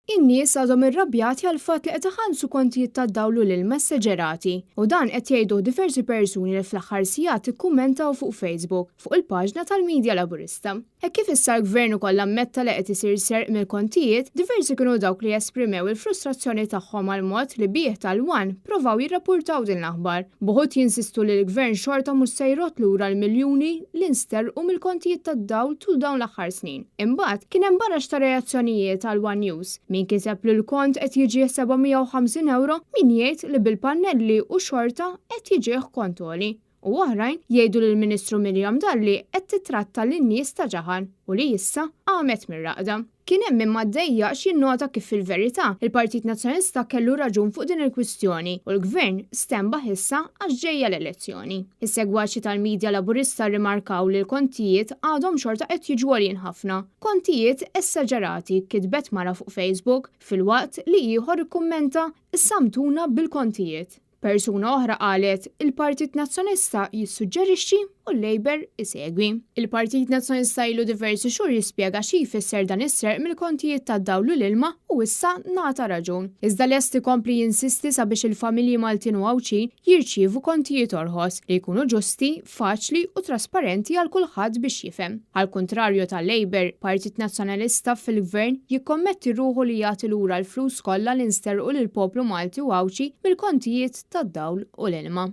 In-nies għadhom irrabjati għall-fatt li qed iħallsu kontijiet tad-dawl u l-ilma eseġerati u dan qed jgħiduh diversi persuni li fl-aħħar sigħat ikkummentaw fuq Facebook fuq il-paġna tal-media Laburista. Hekk kif issa l-Gvern ukoll ammetta li qed isir serq mill-kontijiet, diversi kienu dawk li esprimew il-frustrazzjoni tagħhom għall-mod li bih tal-One provaw jirrappurtaw din l-aħbar, b'uħud jinsistu li l-Gvern xorta mhux se jrodd lura l-miljuni li nsterqu mill-kontijiet tad-dawl tul dawn l-aħħar snin. Imbagħad, kien hemm barax ta' reazzjonijiet għal one News. Min kiseb li l-kont qed jiġih 750 ewro, min jgħid li bil-pannelli u xorta qed jiġih kont għoli. U oħrajn jgħidu li l-Ministru Miriam Dalli qed titratta lin-nies ta' ġaħan u li issa qamet mir-raqda. Kien hemm min ma ddejjaqx jinnota kif fil-verità, il-Partit Nazzjonalista kellu raġun fuq din il-kwistjoni u l-Gvern stenbaħ issa għax ġejja l-elezzjoni. Is-segwaċi tal-media Laburista rrimarkaw li l-kontijiet għadhom xorta qed jiġu għoljin ħafna. Kontijiet essaġerati, kitbet mara fuq Facebook, filwaqt li ieħor ikkummenta, Issammtuna bil-kontijiet. Persuna oħra qalet, Il-Partit Nazzjonista jissuġġerixxi u l-Labour isegwi. Il-Partit Nazzjonista ilu diversi xhur jispjega xi jfisser dan is-serq mill-kontijiet tad-dawl u l-ilma u issa ngħata raġun. Iżda lest ikompli jinsisti sabiex il-familji Maltin u Għawdxin jirċievu kontijiet orħos, li jkunu ġusti, faċli u trasparenti għal kulħadd biex jifhem. Għall-kuntrarju tal-Labour, Partit Nazzjonalista fil-Gvern jikkommetti ruħu li jagħti lura l-flus kollha li nsterqu lill-poplu Malti u Għawdxi mill-kontijiet tad-dawl u l-ilma.